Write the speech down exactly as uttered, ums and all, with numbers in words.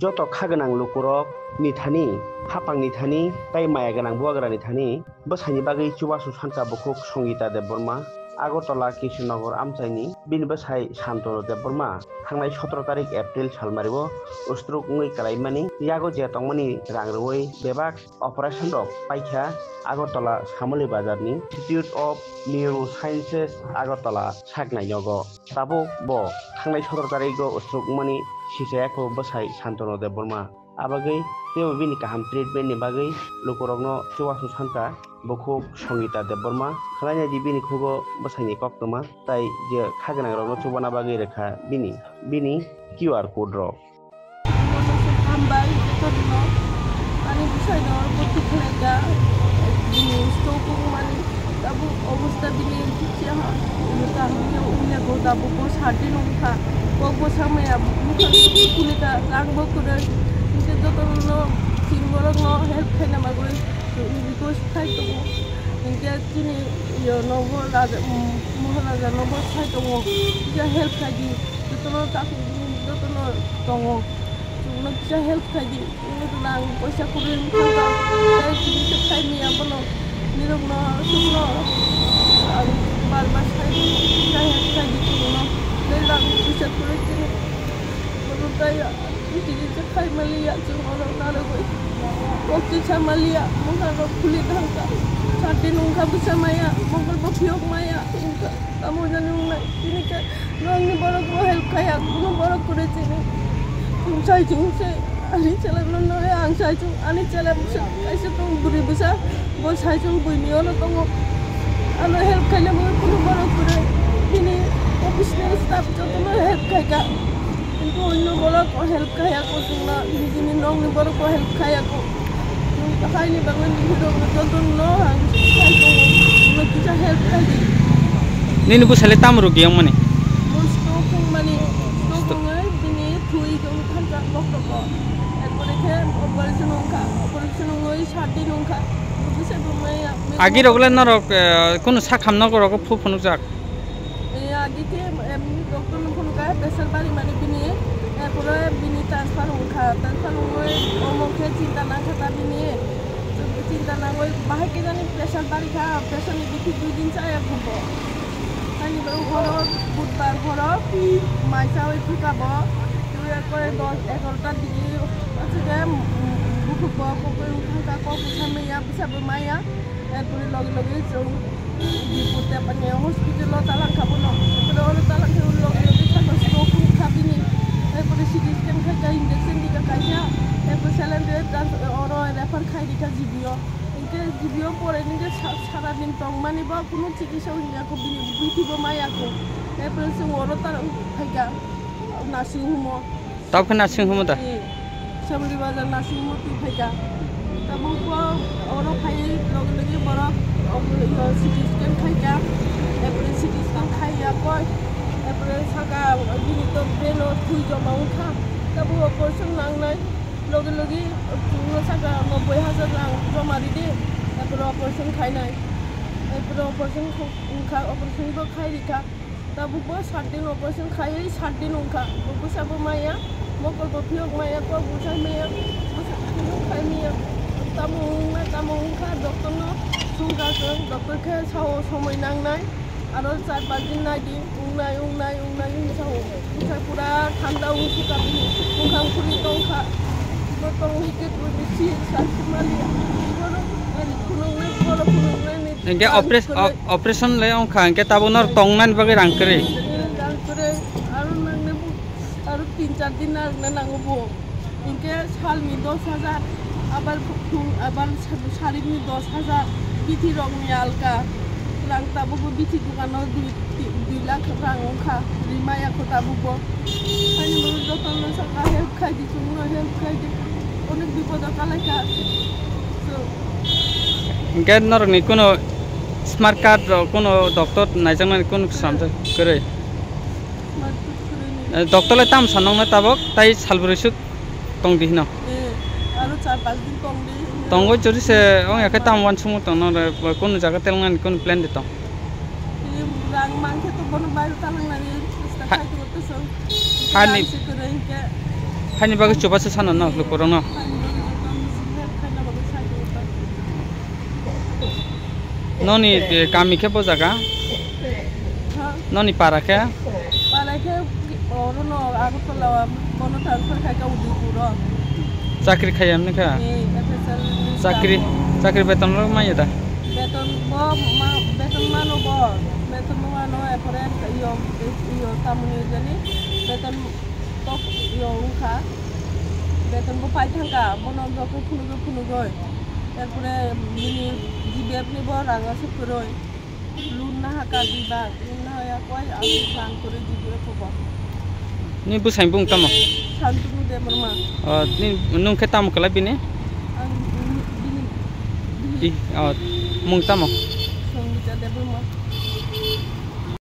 Joto kha gwnang lukurok ni thani, hapang ni thani, tei maya gwnang bubagra ni thani bwsai ni bagwi chubachu sanka bukhuk Songita Debbarma, Agartala Kishore Nagar amchai ni bini bwsai Santanu Debbarma thangnai sotoro tarik April salmari o stroke wngwi kwlaimani yago je tongmani rang rwui bebak operation rok paikha Agartala Samoli Bazar ni Institute of Neurosciences Agartala saknai nogo. Tabuk bo thangnai sotoro tarik o stroke wngmani sichaya kho bwsai Santanu Debbarma. Abagwi teibo bini kaham treatment ni bagwi lukurokno chubachu sanka bukhuk Songita Debbarma. Khwlainai di bini khugo bwsaini koktwma tei je kha gwnangrokno chubana bagwi rwkha bini, bini Q R code rok. Hambai jotono ani bwsaino bwtwi khwlaikha, bini stroke wngmani tabuk obosta bini kisa kaham wngya, wngya kho tabuk bo sat din wngkha, kok bo samaya, bwkha kulikha, rang bo kwrwi, hinkhe jotono chini borokno help khaina bagwi request khai tongo, hinkhe chini yo nogo raja, Maharaja nogo sai tongo, kisa help khai di. Jotono takhuk jotono tongo. Chwngno kisa help khai di. Chwngno rang poisa kwrwi wngkha. Tei chini se khai maya bono. Nirokno chwngno ang bar bar sai di. Kisa help khai di chwngno. Tei rang poisa kwrwi chini. Bono tei chini se khai maliya chwng oro narwgwi. Kok se sa maliya. Mokha rok khuli thangkha. Sat din wngkha bwsa maya. Mokol bo phiyok maya wngkha. Tamo jani wngnai, chini khe nokni borok bo help khaiya, kunu borok kwrwi chini. Chwng sai chwng se, ani chwla no nore ang sai chwng, ani chwla bwsa kaisa tong bwrwi bwsa, bo sai chwng buini ono tongo. Ano help khaina bo kunu borok kwrwi. Bini office ni staff jotono help khaikha. Kintu onno borok o help khaiya ko chwngno, nijini nokni borok o help khaiya ko. Chwng haini bagwi nini rok jotono ang sai tongo. Chwngno kisa help khai di. Nini bwsale tamo rwgwi wngmani? Bo stroke wngmani, stroke wngwi bini thwi wng thangkha koktoko. Erpore khe operation wngkha, operation wngwi sat din wngkha. Bwsa bo maya. Agi rok le norok, eh, kunu sakham nogo rogo phu phunukjak? Eh, agi khe, em, doctor no phone kha, pressure bari mani bini, eh, pore bini transfer wngkha, transfer wngwi omo khe chinta nangkha ta bini, chinta nangwi bahai khe jani pressure bari kha, pressure ni bithi dui din chaya khubo. Ani bo horo budbar horo mai chawi thwkha bo, twi kore dos egarota digi, aswk khe, mm, bukhuk bo kokoi wngkha, kok bwsa maya, bwsa bo maya. Erpore loge loge chwng Bipur Tepani hospital o talangkha bono. Erpore oro talangkhe loge loge sakha stroke wngkha bini. Erpore C T scan khaikha, injection dikha kaisa. Erpore saline rwi trans-, oro refer khai rikha G B o. Hinkhe G B o pore hinkhe sa-, sara din tongmani bo kunu chikisa wngya kho, bini bithi bo maya kho. Erpore chwng oro talang phaikha nursing home o. Tabuk khe nursing home da? Ee, Samli Bazar nursing home twi phaikha. Tabuk bo oro phaiwi loge loge borok, o, C T scan khaikha. Erpore C T scan khaiya koi. Erpore saka bini to brain o thwi joma wngkha. Tabuk operation nangnai. Loge loge chwngno saka nobboi hajar rang joma ridi. Erpore operation khainai. Erpore operation kho-, wngkha, operation bo khai rikha. Tabuk bo sat din operation khaiwi sat din wngkha. Bo bwsa bo maya, mokol bo phiyok maya, kok bwsa maya, bwsa phiyok khai maya. Tamo wngma, tamo wngkha, doctor no swngkha chwng, doctor khe sao somoi nangnai. Aro char panch din nai di, wngnai, wngnai, wngnai wngwi sao. Bwsa pura thanda wngkha bini, bwkhang khuli tongkha. Bo tongwi khe twi bisi sat maliya. Borok ani phunuknai, borok phunuknai ni. Hinkhe opres-, o-, operation le wngkha, hinkhe tabuk norok tongnani bagwi rang kwrwi? Rang kwrwi, aro nangnai bo, aro tin char din narwkna nango bo. Hinkhe salni dos hajar, abar, abar sarikni dos hajar, bithi rokni alka. Rang tabukbo bithi dukano dui, dui lakh rang wngkha, rimaya kho tabukbo. Ani bo jotono saka help khai di, chwngno help khai di. Onek bipodo kalaikha. So, Hinkhe norokni kunu smart card rok, kunu doctor naijaknani kunu swnamjak kwrwi? Smart card kwrwini. Eh, doctor le tam sanokno tabok tai salbrwi swk tongdi hino. Eh, aro char panch din tongdi. Tongwi chori se wngya khe tam uansukmung tongno kunu jaga telngnani kunu plan de tong? Eh, rang mankhe to bono bairo talangnani chesta Ha-, khai tongo to chwng. Hani Rang se kwrwi hinkhe. Haini bagwi chubachu sana no lukurokno. Noni, eh, kami khe bo jaga? Ha? Noni para khe? Para khe orono Agartala o bono transfer khai kha Udaipur o. Chakri khai amni kha? Eh, F S L ni Chakri, staff o. Chakri beton ro manya da? Beton bo ma, beton mano bo. Beton bo mano, epore yo, yo tamoni jani beton Tok yo wngkha, beton bo pai thangkha, bono joto phunugwi phunugwi. Erpore bini G B F ni bo rang aswk kwrwi. Loan nahakha dui bak, loan nahaya koi aswk plan kwrwi G B F bo. Ni bwsai bung tamo? Santunu Debbarma. O, ni nung khe tamo kwlai bini? Ang bini, bini I, o, mung tamo? Songita Debbarma.